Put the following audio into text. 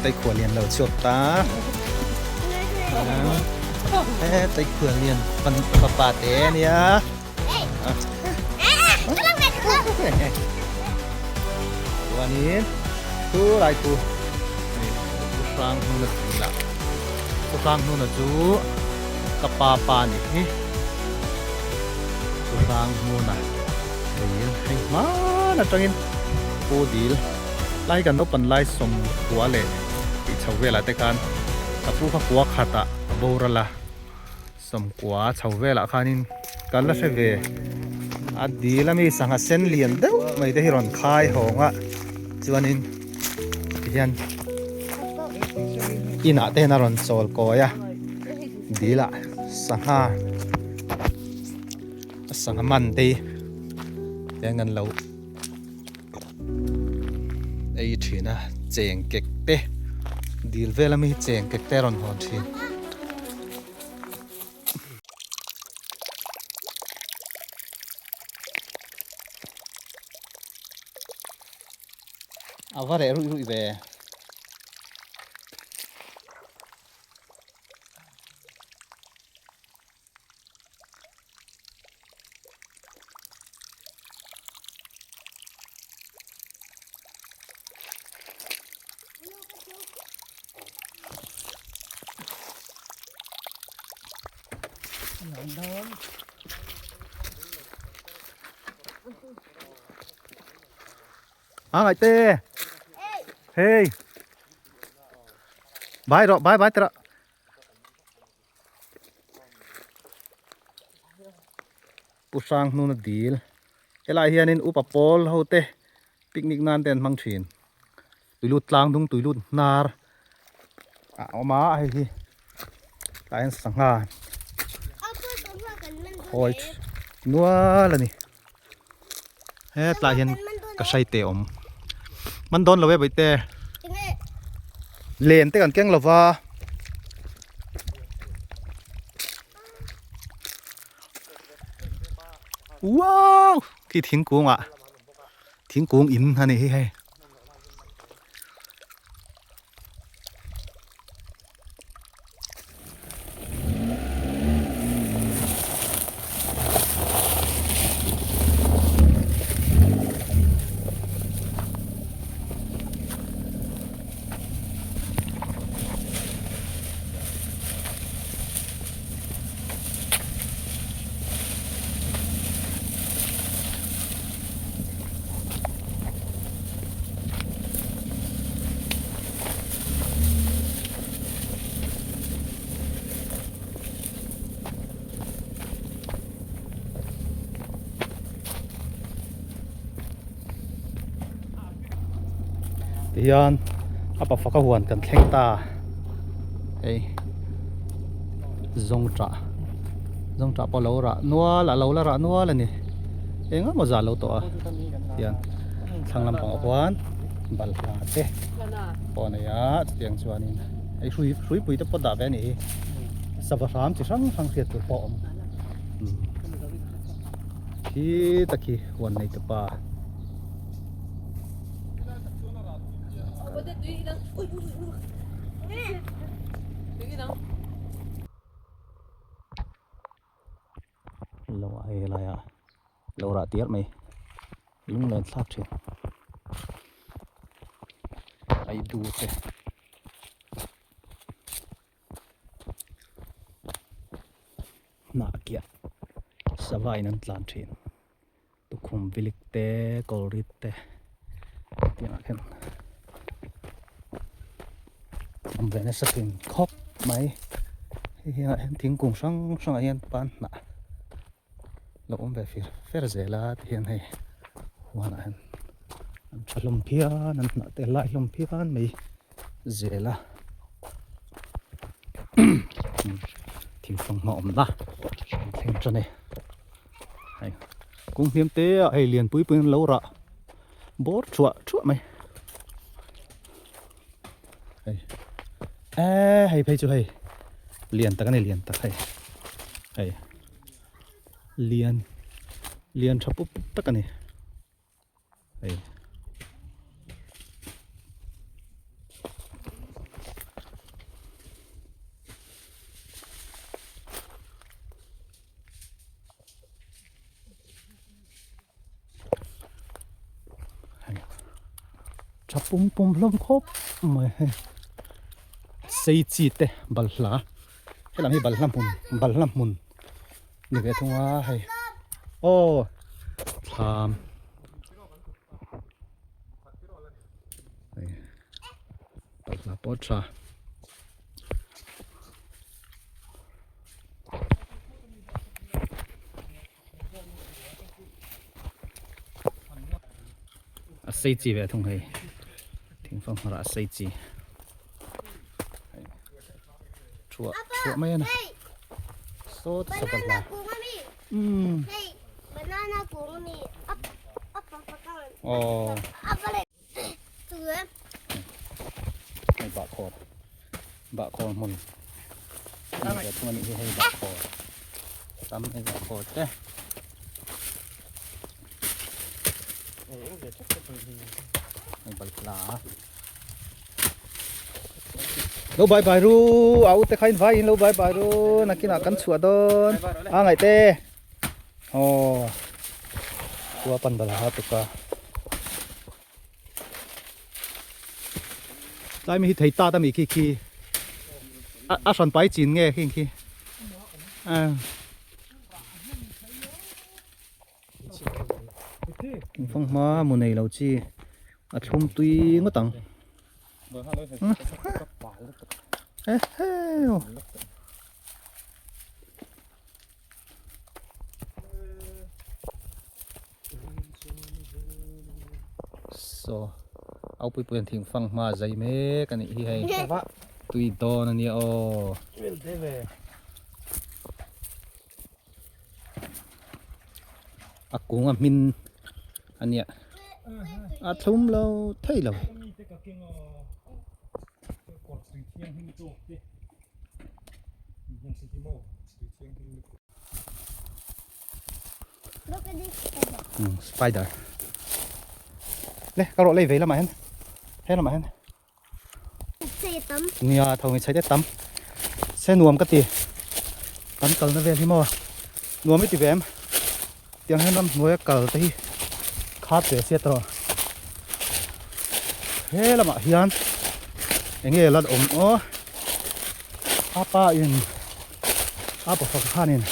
He tai khual lian lo chhuak ta. He tai khual lian pan fapa te ania. Chuanin chu lai chu Pu Hrang hnuna chu ni la. Pu Hrang hnuna chu ka pa pa ni hi. Pu Hrang hnuna dil hei hman atangin Pu dil lai kan naupan lai sawmkua leh tih chho velah te khan ka pu kha kua khatah a boral a. Sawmkua chho velah khanin kan la hre ve a dil ami sangha sen lian deuh mai te hi rawn khai hawng a chuanin tihian inah te hian a rawn chawl kawi a dilah sangha sangha man te hi tiang an lo ei thin a cheng kek te dil vel ami hi cheng kek te a rawn hawn thin. A va reh ruih ruih ve. À ngại tê. Hey. Bye rồi, bye bye tê. Pu hrang hnuna dil helai hianin upa pawl ho te picnic nan te an hmang thin tuilut tlang dung tuilut hnar a awm a hei hi tlai hian sangha khawi nual a ni hetlai hian ka hrai te a awm man dawn lo e bawihte len te kan keng lova. Wow! Khi thingkung ah thingkung in a ni hi hei. Tihian a pafa ka huan kan thleng ta hei zawng tah zawng tah pawh a lo rah nual a lo la rah nual a ni eng emaw zah lo tawh a tihian thlang lampangah khuan balhla te pawh a nei a chutiang chuanin hei hrui hruipui te pawh dah ve a nih hi sava hram chi hrang hrang hriat tur pawh a awm khi tak hi huan nei te pa. Lo ah hei helai ah lo rah tial mai lunglen thlak thin a i du te. Hnah kiah sava in an tlan thin. Tukhum vilik te kawlrit te tiangah khian awm ve nasa thin khawp mai hei hian ah hian thingkung hrang hrangah hian pan hnah lo awm ve fir fer zel a tihian hei huanah hian an tha hlawm phian an hnah te a lai hlawm phian mai zel a thingfanghma awmna an thleng tan e. Hei kawng hniam te ah hei lian pui pui an lo rah bawr thuah thuah mai hei eee hei phei chu hei lian tak a ni lian tak hei hei lian lian tha pup pup tak a ni. Hei. Tha pum pum hlawm khawp mai hei sei chi te balhla helam hi balhla hmun balhla hmun ni ve thung a hei aw thlam hei balhla pawh a tha. A sei chi ve thung hei thingfang hmarah a sei chi thuah thuah mai a ni sawt sawt a hla umm aw hei bahkhawr bahkhawr hmun ni ve thung a nih hi hei bahkhawr tam hei bahkhawr te hei balhla lo bye bye ru a ute kha in vai in lo bye bye ru nakinah kan chhuah dawn a ngaih te. Aw khua pan bal ha tuk a. Tlai mi hi thei tat ami khi khi a hran pai chin nge khing khi. Fang hma mu nei lo chi a thlum tui ngawt ang. Saw au pui pui an thing fang hma zai mek a nih hi hei tui dawn a nia aw. A kung a hmin a nia a thlum lo thei lo. Spider le ka rawh lei vei lamah hian he lamah hian nia tho nge chhe te tam se nuam ka ti kan kalna vel hi maw nuam i ti ve em tiang hian ramhnuaia kal te hi khat ve sia tawh he lamah hian eng nge la awm aw a pa in a pa fak khanin